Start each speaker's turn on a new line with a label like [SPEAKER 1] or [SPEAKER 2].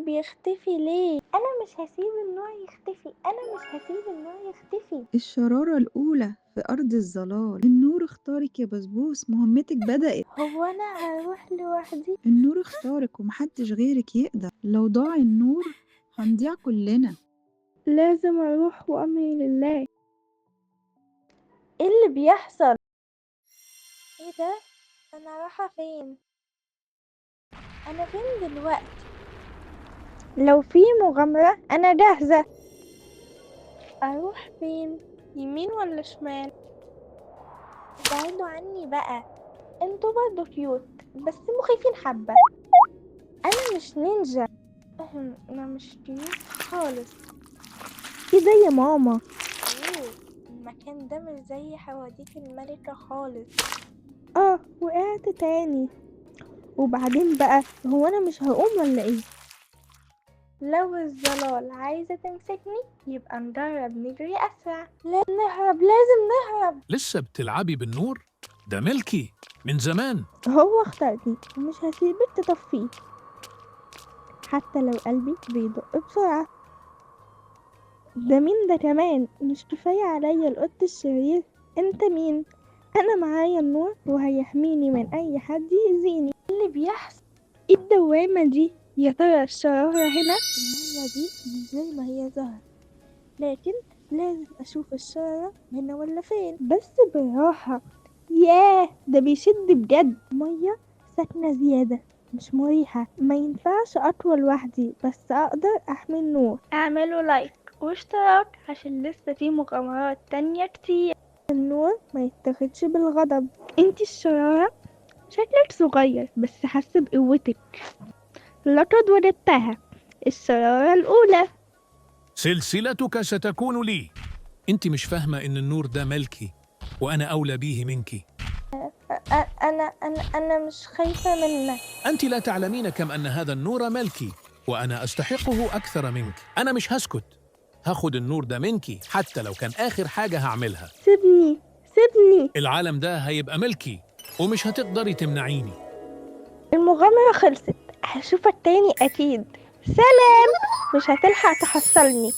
[SPEAKER 1] بيختفي ليه؟ أنا مش هسيب النور يختفي، أنا مش هسيب النور يختفي.
[SPEAKER 2] الشرارة الأولى في أرض الظلال. النور اختارك يا بسبوس، مهمتك بدأت.
[SPEAKER 1] هو أنا هروح لوحدي؟
[SPEAKER 2] النور اختارك ومحدش غيرك يقدر. لو ضاع النور هنضيع كلنا.
[SPEAKER 1] لازم أروح وأمري لله. إيه اللي بيحصل؟ إيه ده؟ أنا رايحة فين؟ أنا فين دلوقتي؟ لو في مغامرة أنا جاهزة. أروح فين؟ يمين ولا شمال؟ بعدوا عني بقى، انتوا برضه cute بس مخيفين حبة. أنا مش نينجا. أنا مش cute خالص.
[SPEAKER 3] ايه ده يا ماما؟
[SPEAKER 1] أوه، المكان ده مش زي حواديت الملكة خالص.
[SPEAKER 3] اه، وقعت تاني. وبعدين بقى هو انا مش هقوم ولا ايه؟
[SPEAKER 1] لو الظلال عايزة تمسكني يبقى نجرب نجري أسرع. لا نهرب، لازم نهرب.
[SPEAKER 4] لسه بتلعبي بالنور؟ ده ملكي من زمان.
[SPEAKER 3] هو اختارني ومش هسيبك تطفيه، حتى لو قلبي بيدق بسرعة. ده مين ده كمان؟ مش كفاية عليا القط الشرير؟ انت مين؟ انا معايا النور وهيحميني من اي حد يأذيني.
[SPEAKER 1] إيه اللي بيحصل؟
[SPEAKER 3] ايه الدوامة دي؟ يا ترى الشرارة هنا؟
[SPEAKER 1] المية دي مش زي ما هي ظهر، لكن لازم أشوف الشرارة هنا ولا فين.
[SPEAKER 3] بس بالراحة. ياه، ده بيشد بجد. مية ساكنة زيادة، مش مريحة. ما ينفعش أطول لوحدي، بس أقدر أحمي النور.
[SPEAKER 1] اعملوا like واشتراك عشان لسه في مغامرات تانية كتير.
[SPEAKER 3] النور ما يتاخدش بالغضب. انتي الشرارة شكلك صغير بس حاسة بقوتك. لقد وجدتها، الشرارة الأولى.
[SPEAKER 4] سلسلتك ستكون لي. انت مش فاهمة ان النور ده ملكي وانا اولى بيه منك.
[SPEAKER 1] أنا مش خايفة منك.
[SPEAKER 4] انت لا تعلمين كم ان هذا النور ملكي وانا استحقه اكثر منك. انا مش هسكت، هاخد النور ده منك حتى لو كان اخر حاجة هعملها.
[SPEAKER 3] سيبني سيبني.
[SPEAKER 4] العالم ده هيبقى ملكي ومش هتقدري تمنعيني.
[SPEAKER 3] المغامرة خلصت، هشوفك تاني أكيد. سلام، مش هتلحق تحصلني.